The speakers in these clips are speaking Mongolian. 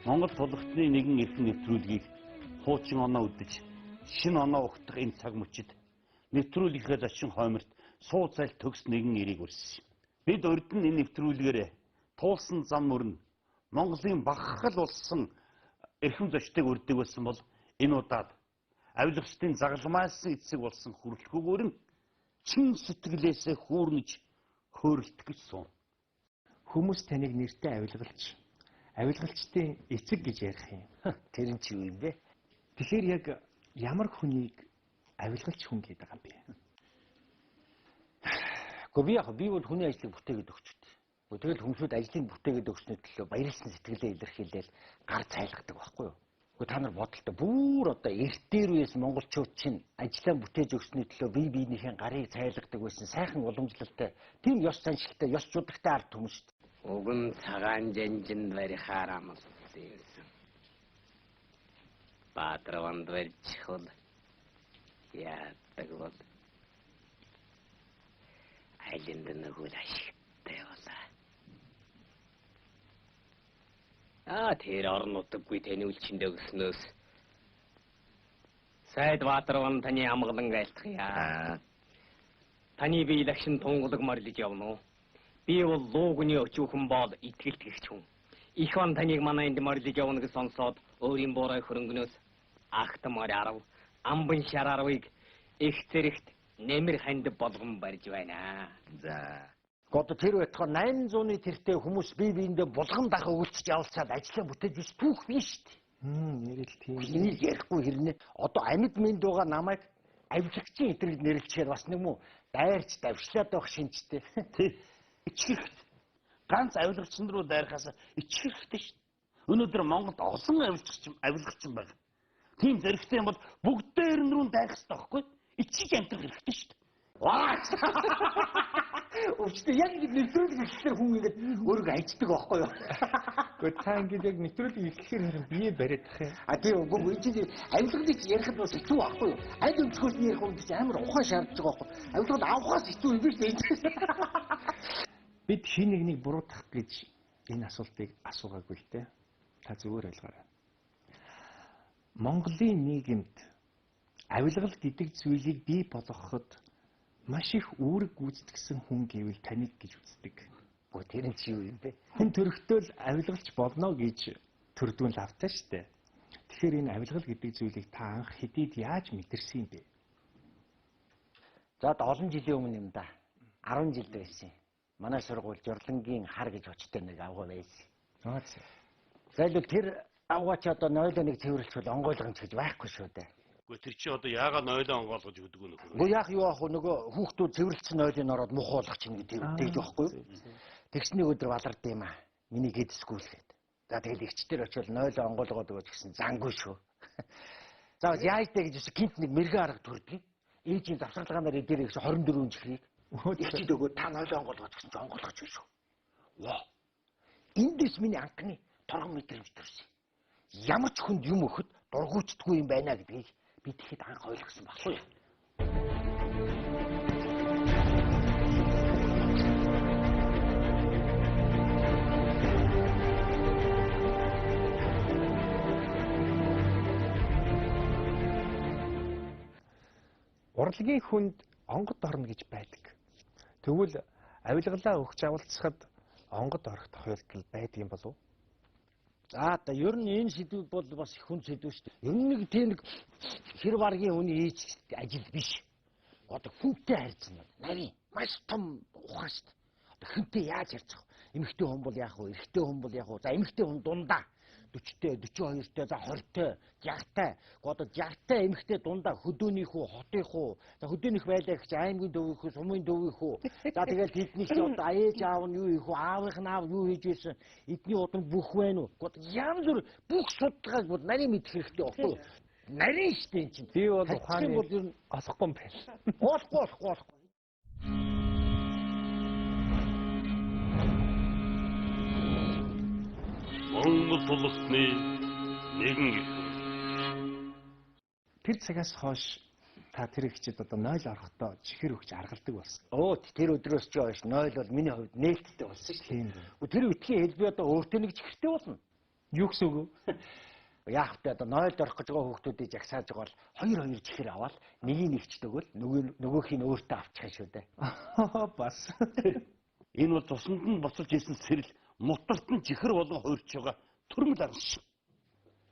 Монгол тулгтны нэгэн эрхэн нэвтрүүлгийг хуучин оноо үдэж, шинэ оноо угтах энэ цаг мөчид нэвтрүүлгийнхээ зочин хойморт суу цайл төгс нэгэн эрийг өрссөн. Бид урд нь энэ нэвтрүүлгээр туулсан зам мөрн Монголын багхал болсон эрхэм зочдыг урьдаг байсан бол энэ удаад авилгачдын загалмайлсан эцэг болсон хүрлэхүүгээр нь чин сэтгэлээсээ хүүрнэж хөөрөлдөх гэж суун. Хүмүүс таныг нэртэй авилгалч, авилгалчдын эцэг гэж ярих юм. Тэр нь чи юу юм бэ? Тэгэхээр яг ямар хүнийг авилгалч хүн гэдэг юм бэ? Гэхдээ би яг би бол хүний ажлыг бүтээгээд өгчөд. Тэгэл хүмүүсүүд ажлыг бүтээгээд өгсөний төлөө баярлсан сэтгэлээ илэрхийлээл гар цайлгадаг байхгүй юу? Гэхдээ та нар бодолтой бүр одоо эрт дээр үеэс монголчууд чинь ажлаа бүтээж өгсөний төлөө бие биенийхээ гарыг цайлгадаг байсан сайхан уламжлалтай тийм ёс заншилтай ёс жудагтай ард түмэн шүү дээ. Уг нь цагаан жанжин барихаар амлсан юмсан. Баатарванд барьчихвал яадаг бол алинд нөгөөл ашигтай болаа. Аа тэр орон нутаггүй таны үлчиндээ өгснөөс Сайд Баатарван таны амгалан айлтгая. Таны бие лагшин тунгалаг морилж явна уу? Би бол луугны өчүүхэн бол итгэлт гэгч хүн. Их он таныг манай энд морилж явна гэж сонсоод өөрийн буурай хөрөнгнөөс агт морь 10, амбан шар 10-ыг их зэрэгт нэмэр ханд болгон барьж байна. За. Одоо тэр байтугай 800-ны тэртээ хүмүүс бие биендээ булган дах өгөлцөж явалцаад ажлаа бүтээж биш түүх биш шүү дээ. Нэрэл тийм. Энийг ярихгүй хэрнээ. Одоо амьд мэнд байгаа намайг авилгачийн эдрэг нэрлэчихээр бас нэг мүү дайрч давшлаад байх шинжтэй. Тий. Ичих хэрэгтэй. Ганц авилгачин руу дайрахаас ичих хэрэгтэй шүү дээ. Өнөөдөр Монголд олон авилгачин байна. Тийм зэрэгтэй юм бол бүгдээр нь рүү дайрах хэрэгтэй байхгүй юу? Ичиж амьдрах хэрэгтэй шүү дээ. Ваа! Өвчтөе яг ингэ нэвтрүүлэг эхлэхээр хүн ингэж өөрийгөө аждаг байхгүй юу? Гэхдээ та ингэж яг нэвтрүүлэг эхлэхээр харин бие бариад тах юм. А тийм үгүй чи авилгалыг ярихад бас хэцүү байхгүй юу? Аль өнцгөөс нь ярих юм чи амар ухаан шаардж байгаа байхгүй юу? Авилгал авахаас хэцүү юм биш үү? Бид хин нэгнийг буруутгах гэж энэ асуултыг асуугаагүй л дээ. Та зүгээр ойлгоорой. Монголын нийгэмд авилгал гэдэг зүйлийг бий болгоход маш их үүрэг гүйцэтгсэн хүн гэвэл таныг гэж үздэг. Гөө тэр нь чи юу юм бэ? Хүн төрөлтөө л авилгалч болно гэж төрдгүн лавтай штэ. Тэгэхээр энэ авилгал гэдэг зүйлийг та анх хэдийд яаж мэдэрсэн юм бэ? За одоо олон жилийн өмнө юм да. 10 жил байсан. Манай сургууль Журлангийн хар гэж очтой нэг авгаа байсан. Аа. За илүү тэр авгаа чи одоо 0-1 цэвэрлэхвэл онгойлгоно ч гэж байхгүй шүү дээ. Гэхдээ тэр чи одоо яагаад 0 онгойлгож өгдөг нөхөр? Гэхдээ яах юу аах вэ? Нөгөө хүүхдүүд цэвэрлсэн 0-ыг ороод мухуулах чинь гэдэг тэгж байхгүй юу? Тэгсний өдөр балард юм аа. Миний гэдэсгүй л гээд. За тэгэл эгчтэр очивол 0 онгойлгоод өгөөч гэсэн зангүй шүү. За яаж дээ гэж гинт нэг мэрэгэн арга төрдөг. Ээжийн завсарлагаанаар эдгээр их 24 чихрийг эгчид өгөө та 0 онгойлгооч гэсэн чи онгойлгож биш шүү. Воо. Эндээс миний анхны торгон мэдрэмж төрсөн. Ямар ч хүнд юм өгөхөд дургуутдаггүй юм байна гэдгийг би тэгэхэд анх ойлгосон баггүй юу? Урлагийн хүнд онгод орно гэж байдаг. Тэгвэл авилгалаа өгч авалцахад онгод орох тохиолдол байдаг юм болов уу? За одоо ер нь энэ сэдв бол бас их хүн сэдв шүү дээ. Ер нь нэг тийм нэг хэр баргийн хүний хийж ажил биш. Одоо хүнтэй харьцна. Нарийн маш том ухаан шүү дээ. Одоо хүнтэй яаж харьцах вэ? Эмэгтэй хүн бол яах вэ? Эрэгтэй хүн бол яах вэ? За эмэгтэй хүн дундаа 40-тэй, 42-тэй, за 20-тэй, 60-тай. Одоо 60-тай эмэгтэй дундаа хөдөөнийх үү, хотынх үү? За хөдөөнийх байлаа гэж аймгийн төвийнх үү, сумын төвийнх үү? За тэгэл тэдний чи одоо ээж аав нь юу хийх үү? Аавынх нь аав юу хийж байсан? Эдний удам бүх байна уу? Одоо янз бүр бүх судалгааг бол нарийн мэдэх хэрэгтэй байхгүй юу? Нарийн шүү дээ эн чинь. Би бол ухааны бол ер нь олохгүй юм байна. Олохгүй, олохгүй, олохгүй. Монгол тулгтны нэгэн эрхэм. Тэр цагаас хойш та тэр ихчэд одоо 0 орохдоо чихэр өгч аргалдаг болсон. Оо тэр өдрөөс ч хойш 0 бол миний хувьд нээлттэй болсон шүү дээ. Тэр үтгийн хэлбий одоо өөртөө нэг чихэртэй болно. Юу гэсэн үг вэ? Яах вэ, одоо 0-д орох гэж байгаа хүүхдүүдийг жагсааж байгаа бол 2-2 чихэр аваад нэгийг нэгчдэг бол нөгөөх нь өөртөө авчих юм шүү дээ. Бас. Энэ бол цуснд нь боцолж исэн сэрэл мутарт нь чихэр болон хуурч байгаа төрмөл аргаш.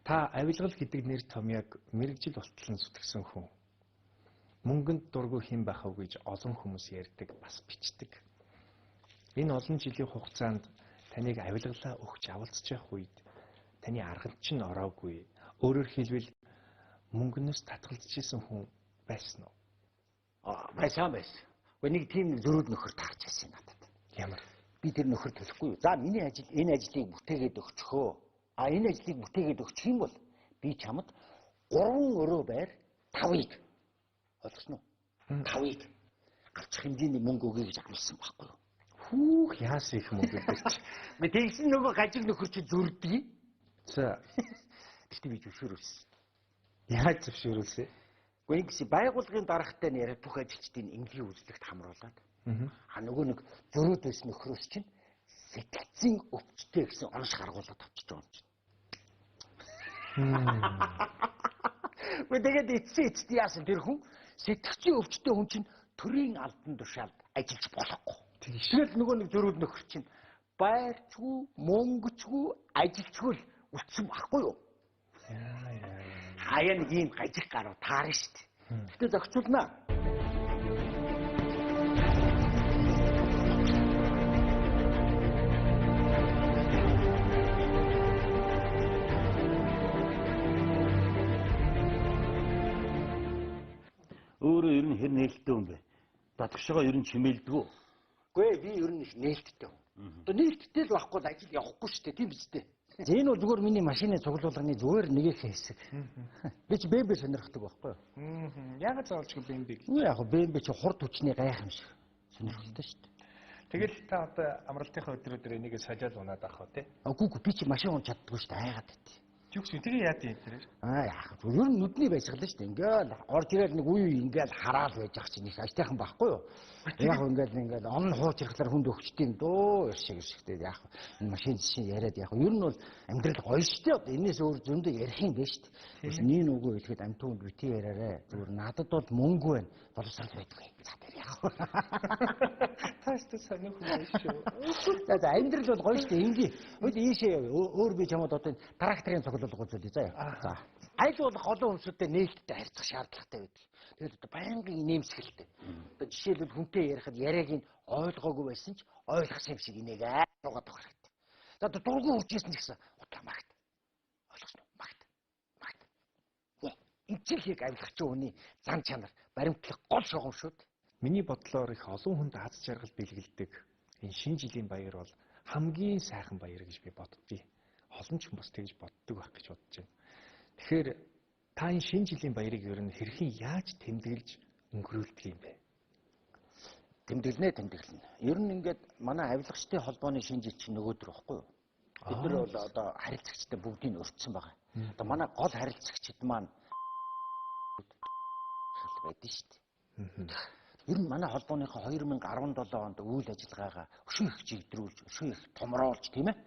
Та авилгал гэдэг нэр томьёог мэргэжил болтол нь зүтгэсэн хүн. Мөнгөнд дургүй хэн байх вэ гэж олон хүмүүс ярьдаг, бас бичдэг. Энэ олон жилийн хугацаанд таныг авилгалаа өгч авалцж явах үед таны арганд чинь ороогүй. Өөрөөр хэлбэл мөнгөнөөс татгалзаж исэн хүн байсан уу? Байсан байсан. Гэхдээ нэг тийм зөрүүд нөхөр таарч байсан надад. Ямар? Би тэр нөхөр төлөхгүй. За миний ажил энэ ажлыг бүтээгээд өгчихөө. А энэ ажлыг бүтээгээд өгчих юм бол би чамд 3 өрөө байр 5-ыг ойлгосон уу? 5-ыг авчих хэмжээний мөнгө өгье гэж амласан байхгүй юу? Хүүх, яасан их мөнгө вэ чи? Мэ тэгсэн нөгөө гажиг нөхөр чи зөрдөг. За. Тэгтээ би зөвшөөрүүлсэн. Яаж зөвшөөрүүлсэн? Гэхдээ ингэсэн байгууллагын даргатай нь яриад бүх ажилчдын энгийн үзлэгт хамруулад. А нөгөө нэг зөрөөд байсан нөхрөөс чинь сэтгцийн өвчтэй гэсэн онош гаргуулад авчиж байгаа юм чинь. Гэхдээ тэгээд эцсийн эцэст яасан тэр хүн сэтгцийн өвчтэй хүн чинь төрийн албан тушаалд ажиллаж болохгүй. Тэгэл нөгөө нэг зөрүүд нөхөр чинь байрчгүй, мөнгөчгүй, ажилчгүй л үлдсэн байхгүй юу? Хаяа нэг ийм гажиг гарав таарна шүү дээ. Гэтэ зохицуулнаа. Өөрөө ер нь хэр нээлттэй юм бэ? Татгшгаа ер нь чимээлдэггүй. Үгүй ээ, би ер нь их нээлттэй хүн. Одоо нээлттэй л байхгүй бол ажил явахгүй шүү дээ, тийм биз дээ. Энэ бол зүгээр миний машины цуглуулганы зүгээр нэгэн хэсэг. Би чи BMW сонирхдаг байхгүй юу? Яагаад заавалчгүй BMW? Үгүй яг BMW чи хурд хүчний гайхамшиг сонирхолтой шүү дээ. Тэгэл та одоо амралтынхаа өдрүүдээр энийг солиод унаад авах уу те? Үгүй үгүй, би чи машин унж чаддаггүй шүү дээ, айгаад байт. Юу гэсэн тэгээ яад юм тэр? Аа яах вэ? Ер нь нүдний байсгал шүү дээ. Ингээл орж ирээл нэг үе үе ингээл хараал байж ах чинь их ажтайхан байхгүй юу? Яг ингээл он хууч ирэхлээр хүнд өгчт юм дөө шиг шигтэй яах вэ? Энэ машин жишээ яриад яах вэ? Ер нь бол амьдрал гоё шүү дээ. Одоо энэс өөр зөндөө ярих юм байна шүү дээ. Бас нэг нүгөө хэлэхэд амт хүнд бити яриарай. Зүгээр надад бол мөнгө байна. Боловсрал байдгүй. За тэр яах вэ? Таас тэ сонир хүн байна шүү. За амьдрал бол гоё шүү дээ. Ингийн. Хөөе ийшээ яв. Өөр би чамд одоо энэ тракторын цуглуулга үзүүлье заяа. За. Аль болох олон хүмүүстэй нээлттэй харьцах шаардлагатай байдаг. Тэгэл одоо байнгын инээмсэгэлтэй. Одоо жишээлбэл хүнтэй ярихад яриаг нь ойлгоогүй байсан ч ойлгосон юм шиг инээг суугаад авах хэрэгтэй. За одоо дургу үржсэн ч гэсэн утаа магт. Ойлгосон уу? Магт. Магт. Энэ чинь яг авилгач хүний зан чанар, баримтлах гол шугам шүү дээ. Миний бодлоор их олон хүнд аз жаргал бэлгэлдэг энэ шинэ жилийн баяр бол хамгийн сайхан баяр гэж би боддгийг. Олон ч хүн бас тэгж боддог байх гэж бодож байна. Тэгэхээр та энэ шинэ жилийн баярыг ер нь хэрхэн яаж тэмдэглэж өнгөрүүлдэг юм бэ? Тэмдэглэнэ. Ер нь ингээд манай авилгачдын холбооны шинэ жил чинь нөгөөдөр байхгүй юу? Бид нар бол одоо харилцагчтай бүгдийг нь өртсөн байгаа. Одоо манай гол харилцагчид маань байдаг шүү дээ. Ер нь манай холбооныхоо 2017 онд үйл ажиллагаагаа өшөө их чигдрүүлж, өшөө их томруулж, тийм ээ?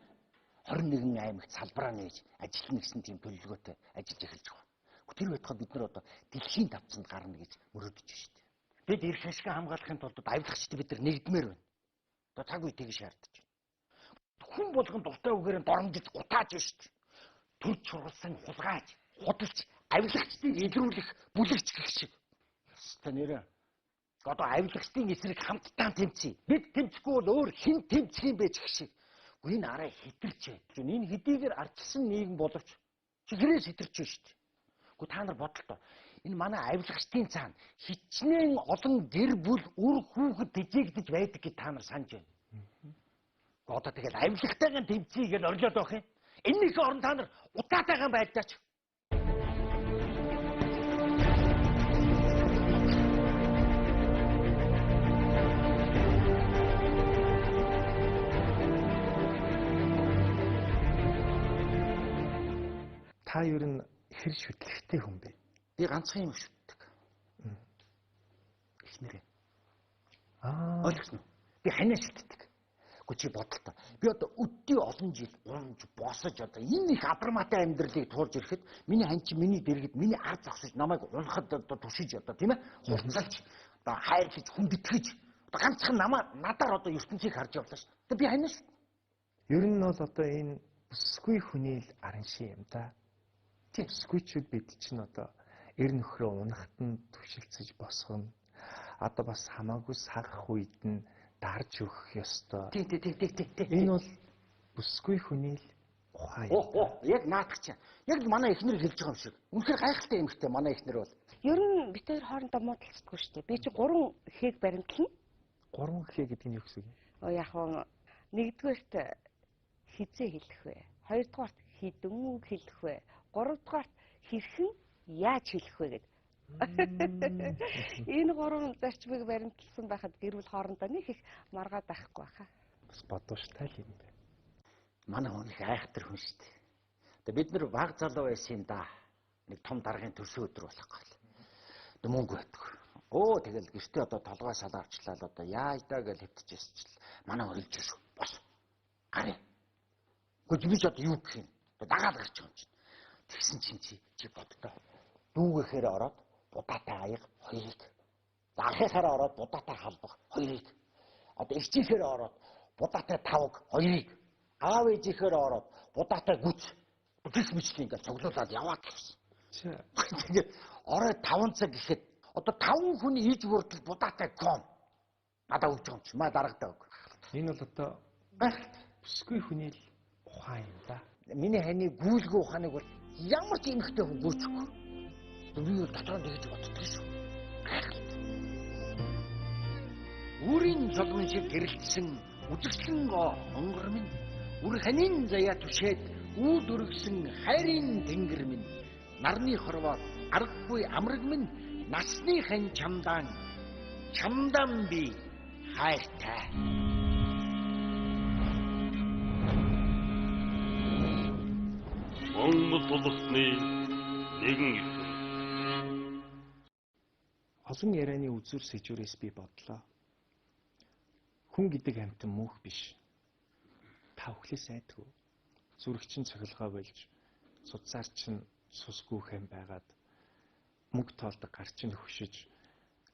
21 аймагт салбараа нээж ажиллана гэсэн тийм төлөвлөгөөтэй ажиллаж эхэлж байгаа. Тэр байтугай бид нар одоо дэлхийн тавцанд гарна гэж мөрөөдөж байна шүү дээ. Бид эрх ашиг хамгаалахын тулд авилгачид бид нар нэгдмээр байна. Одоо цаг үе тэгж шаардаж байна. Хүн болгон дуртай үгээр доромжиж гутааж байна шүү дээ. Төр чургалсан хулгайж, худалч, авилгачдыг илрүүлэх бүлэгч гэх шиг. Ёстой нэрээ. Одоо авилгачдын эсрэг хамтдаа тэмцъя. Бид тэмцэхгүй бол өөр хэн тэмцэх юм бэ гэх шиг. Үгүй энэ арай хэтэрч байд. Энэ хэдийгээр ардчилсан нийгэм боловч чихрээс хэтэрч байна шүү дээ. Үгүй та нар бодлоо. Энэ манай авилгачдын цаана хичнээн олон гэр бүл үр хүүхэд тэжээгдэж байдаг гэж та нар санаж байна. Үгүй одоо тэгэл авилгатайгаан тэмцъя гэж орилоод байх юм. Энэнийхээ орон та нар удаатайгаан байлдаач. Та ер нь хэр шүтлэгтэй хүн бэ? Би ганцхан юм шүтдэг. Эхнэрээ. Аа. Ойлгосон уу? Би ханаа шүтдэг. Гэхдээ чи бодолтой. Би одоо өддий олон жил унж босож одоо энэ их адармаатай амьдралыг туулж ирэхэд миний хань чи миний дэргэд миний ард зогсож намайг унахад одоо түшиж одоо тийм хурцлж одоо хайрлаж хүндэтгэж одоо ганцхан намаа надаар одоо ертөнцийг харж явлаа шүү. Одоо би ханаа шүү. Ер нь бол одоо энэ бүсгүй хүний л араншин юм да. Тийм бүсгүйчүүд бид чинь одоо эр нөхрөө унахт нь түшилцэж босгоно. Одоо бас хамаагүй сагах үед нь дарж өгөх ёстой. Тий. Энэ бол бүсгүй хүний л ухаан юм. Яг наадах чинь. Яг л манай эхнэр хэлж байгаа юм шиг. Үнэхээр гайхалтай эмэгтэй манай эхнэр бол. Ер нь бид хоёр хоорондоо муудалцдаггүй шүү дээ. Би чи 3 хээг баримтлана. 3 хээ гэдэг нь юу гэсэн юм? Яг нь нэгдүгээрт хизээ хэлэх вэ? Хоёрдугаарт хідэн үг хэлэх вэ? Гуравдугаарт хэрхэн яаж хэлэх вэ гэдэг. Энэ гурван зарчмыг баримтлсан байхад гэр бүл хоорондоо нэг их маргаад байхгүй баха. Бас бодууштай л юм байна. Манай хүн их айхтар хүн шүү дээ. Одоо бид нар баг залуу байсан юм да. Нэг том даргын төрсөн өдөр болох гал. Мөнгө байдаг. Өө тэгэл гэртээ одоо толгой салаа авчлаа л одоо яа даа гэж хэвтчихсэн чил. Манай хүн хэлж шүү. Бос. Гарыг. Гэхдээ би ч одоо юу гэх юм? Дагаад гарч байгаа юм чинь. Тэгсэн чинь чи боддоо. Дүүгээхээр ороод будаатай аяг хоёрыг. Зархихаараа ороод будаатай халбах хоёрыг. Одоо эгчийнхээрээ ороод будаатай тавг хоёрыг. Аав ээжийнхээрээ ороод будаатай гүц. Гэх мэтлээ ингээл цуглуулад яваад гэсэн. Тэгээд орой 5 цаг гэхэд одоо 5 хүн иж бүрдэл будаатай ком. Надаа өгч байгаа юм чи. Маа дарагдаа өг. Энэ бол одоо бүсгүй хүний л ухаан юм да. Миний ханы гүйлгүү ухааныг бол ямар ч эмэгтэй хүн гүйчихгүй. Би бол дотор нь тэгж боддог шүү. Гайхалтай. Үрийн золгон шиг гэрэлтсэн үзэгслэн гоо онгор минь үр ханийн заяа түшээд үүд өргөсөн хайрын тэнгэр минь нарны хорвоо аргагүй амраг минь насны хань чамдаан чамдаан би хайртай. Монгол улсны нэгэн эрхэм. Олон ярианы үзүүр сэжүүрээс би бодлоо. Хүн гэдэг амьтан мөнх биш. Та өхлөөс айдгүй. Зүрх чинь цохилгоо болж, судсаар чинь цусгүй хэм байгаад мөнгө тоолдог гар чинь хөшөж,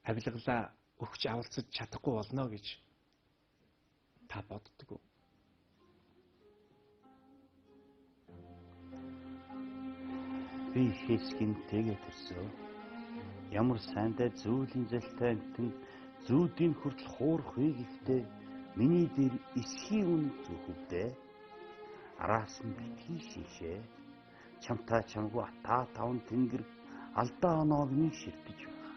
авилгалаа өгч авалцаж чадахгүй болно гэж та боддгоо. Би хэсгэнтэйгээ төрсөө. Ямар сайнтай зүүлийн залтай амтан зүүдийн хүртэл хуурах вэ гэхдээ миний дээр эсхий үн зүхвдээ. Араас нь битгий шишээ. Чамтай чамгүй атаа таван тэнгэр алдаа оноог минь ширтэж байгаа.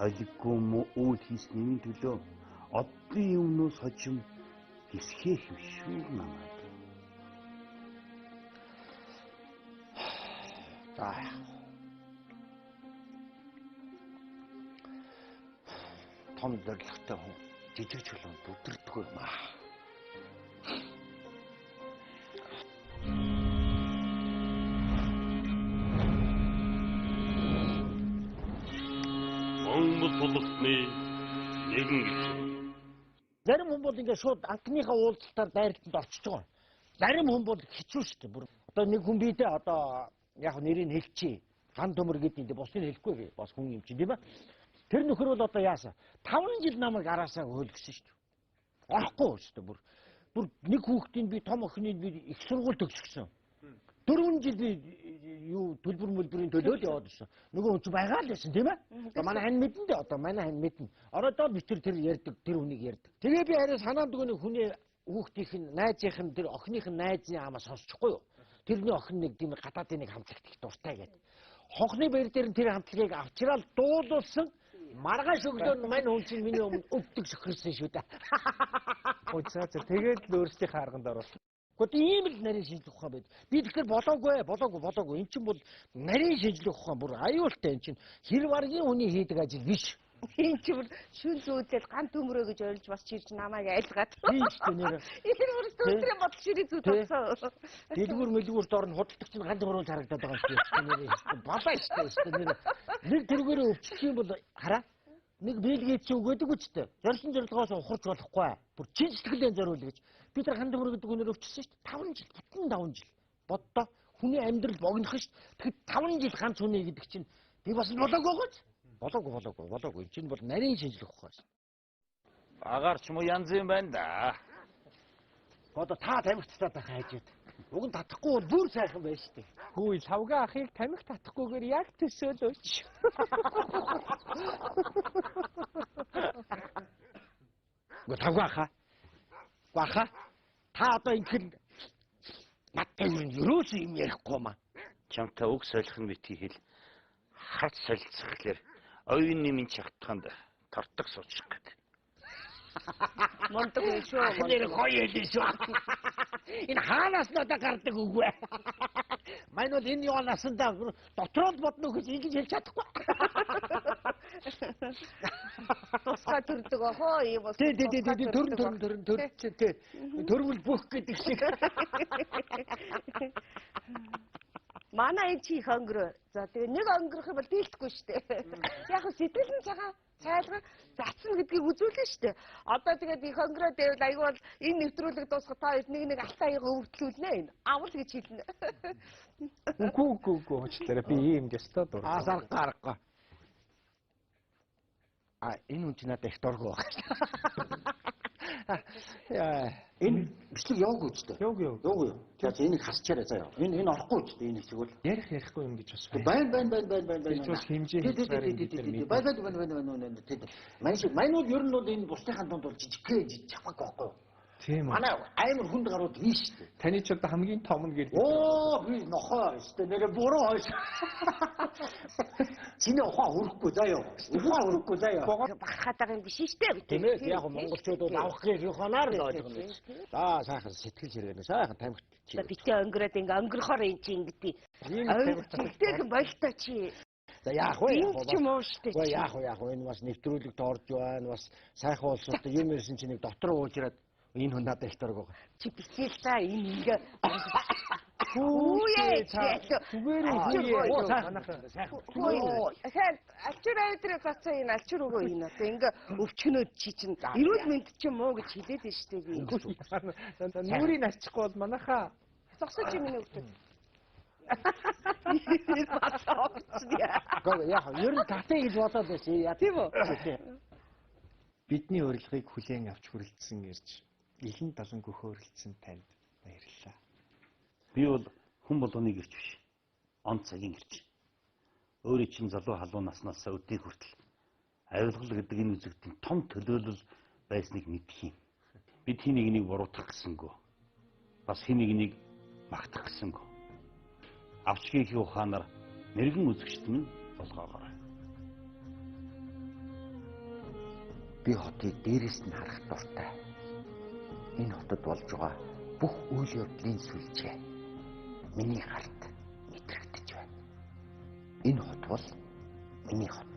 Олиггүй мө үйл хийсний минь төлөө оддын өмнөөс хожим гисхэх юм шүү намайг. За. Том зорилготой хүн жижиг чулуунд бүдэрдэггүй юм аа. Монгол улсны нэгэн эрхэм. Зарим хүн бол ингээд шууд анхныхаа уулзалтаар дайралтанд орчиж байгаа. Зарим хүн бол хэцүү шүү дээ. Бүр одоо нэг хүн биедээ одоо яг нэрийг хэлчихье. Ган төмөр гэдэг нь бусдыг хэлэхгүй гээ. Бас хүн юм чинь тийм ээ. Тэр нөхөр бол одоо яасан? 5 жил намайг араасаа хөөлгсөн шүү дээ. Орохгүй шүү дээ. Бүр нэг хүүхдийн би том охиныг би их сургууль төгсгсөн. 4 жил би юу төлбөр мөлбөрийн төлөө л яваад ирсэн. Нөгөө хүн чинь байгаа л байсан тийм ээ. Манай хань мэдэн дээ одоо манай хань мэднэ. Ороодоо би тэр ярьдаг, тэр хүнийг ярьдаг. Тэгээ би арай санаанд өгөх нэг хүний хүүхдийнх нь найзынх нь тэр охиных нь найзын амаа сонсчихгүй юу? Тэрний охин нэг тийм гадаадын нэг хамтлагт их дуртай гэдэг. Хонхны баяр дээр нь тэр хамтлагийг авчраал дуулуулсан. Маргааш өглөө нь мань хүн чинь миний өмнө өвдөг сөхөрсөн шүү дээ. Ой за за тэгээд л өөрсдийнхээ арганд оруулах. Гэхдээ ийм л нарийн шинжлэх ухаан байд. Би тэгэхээр болоогүй. Эн чинь бол нарийн шинжлэх ухаан бүр аюултай эн чинь хэр варгийн хүний хийдэг ажил биш. Энэ чи бүр шүн зүүдэл ган төмрөө гэж ойлж бас чирч намайг айлгаад. Тийм шүү дээ нэр. Энэ бүр өдрийн бодол ширээ зүүд болсон. Дэлгүүр мэлгүүр доор нь худалдагч нь ган төмрөөл харагдаад байгаа шүү дээ. Нэр балаа шүү дээ нэр. Нэг тэргээрээ өвчих юм бол хараа. Нэг Билл Гейтс өгөөдөг үстэй. Зорьсон зорилгоос ухарч болохгүй. Бүр чин сэтгэлээ зориул гэж. Бид нар хандаг мөр гэдэг үнээр өвчсөн шүү дээ. 5 жил, бүтэн 5 жил. Боддоо хүний амьдрал богинох шүү дээ. Тэгэхэд 5 жил ганц хүний гэдэг чинь би бас болоогүй гоц. Болоогүй болоогүй болоогүй. Энэ чинь бол нарийн шинжлэх ухаан шүү. Агаар ч юм уу янз юм байна да. Одоо та тамхиттай байх хайжээд. Уг нь татахгүй бол бүр сайхан байна шүү дээ. Хүү лавга ахыг тамхи татахгүйгээр яг төсөөлөөч. Үгүй лавга аха. Үгүй аха. Та одоо ингэхэн надтай юу ерөөсөө юм ярихгүй маа. Чамтай үг солих нь битгий хэл. Харц солилцохлоор оюун нэмийн чагтханд тортог суучих гээд. Мундаг юм шүү. Ах нэр гоё хэлээ шүү. Энэ хаанаас надад гардаг үг вэ? Мань бол энэ ёо насандаа дотроо л бодно гэж ингэж хэлж чадахгүй. Тусгай төрдөг охоо ийм бол. Тий, тий, тий, тий, төрн төрн төрн төр тий. Төрвөл бүх гэдэг шиг. Манай энэ чи их өнгөрөө. За тэгээ нэг өнгөрөх юм бол дийлдэхгүй шүү дээ. Яг хөө сэтгэл нь цагаан цайлган затсан гэдгийг үзүүлнэ шүү дээ. Одоо тэгээд их өнгөрөө дэвэл айгүй бол энэ нэвтрүүлэг дуусах та хоёр нэг нэг алтан аяга өвөртлүүлнэ энэ. Авал гэж хэлнэ. Үгүй үгүй үгүй уучлаарай. Би ийм ёстой дуртай. Аа сарга аргагүй. А энэ хүн чи надад их дургүй байна. Яа, энэ бичлэг яваагүй ч дээ. Яваагүй юу? Яваагүй юу? За энийг хасчаарай заяа. Энэ энэ орохгүй ч дээ энэ хэсэг бол. Ярих ярихгүй юм гэж бас байна. Байна байна байна байна байна. Тэр бас хэмжээ хийж байгаа юм бид нар мэднэ. Байна байна байна байна байна тий. Манай шиг манай бол ер нь бол энэ бусдынхаа дунд бол жижигхээ жижиг чавхаг байхгүй юу? Тийм үү. Манай амар хүнд гарууд би шүү дээ. Таны ч одоо хамгийн том нь гэдэг. Оо би нохоо шүү дээ. Нэрэ буруу хойш. Чиний ухаан хүрэхгүй заяа. Ухаан хүрэхгүй заяа. Бахархаад байгаа юм биш шүү дээ. Тийм ээ. Яг монголчууд бол авах гэж ухаанаар л ойлгоно. За сайхан сэтгэл хэрэгнэ. Сайхан тамхит чи. Битээ өнгөрөөд ингээ өнгөрөхөр эн чи ингэдэй. Тэгтэйхэн болтой чи. За яах вэ? Энд ч юм уу шүү дээ. Үгүй яах вэ? Яах вэ? Энэ бас нэвтрүүлэгт орж байна. Бас сайхан улсууд юм ярьсан чи нэг дотор уужраад энэ хүн надад их дург байгаа. Чи битээ л та энэ ингээ Хүүе зүгээр хүүе. Сайхан. Тэгэхээр алчуур авидрыг гацаа энэ алчуур өгөө энэ одоо ингээ өвчнөөд чи чинь эрүүл мэнд чи муу гэж хэлээд нь шүү дээ би. Нүрийг ачихгүй бол манайхаа зогсооч миний өвчтөд. Бас орсон яа. Гэхдээ яг ер нь татъя гэж бодоод байсан. Яа тийм үү? Бидний урилгыг хүлээн авч хүрэлцэн ирж илэн далан гөхөөрөлдсөн танд баярлалаа. Би бол хүн болгоны гэрч биш. Он цагийн гэрч. Өөрийн чинь залуу халуун наснаас өдийг хүртэл авилгал гэдэг энэ үзэгдэн том төлөөлөл байсныг мэдэх юм. Бид хин нэгнийг буруутгах гэсэнгүү. Бас хин нэгнийг магтах гэсэнгүү. Авчгийн ухаанаар мэрэгэн үзэгчд минь болгоогоорой. Би хотыг дээрээс нь харах дуртай. Энэ хотод болж байгаа бүх үйл явдлын сүлжээ миний гарт мэдрэгдэж байна. Энэ хот бол миний хот.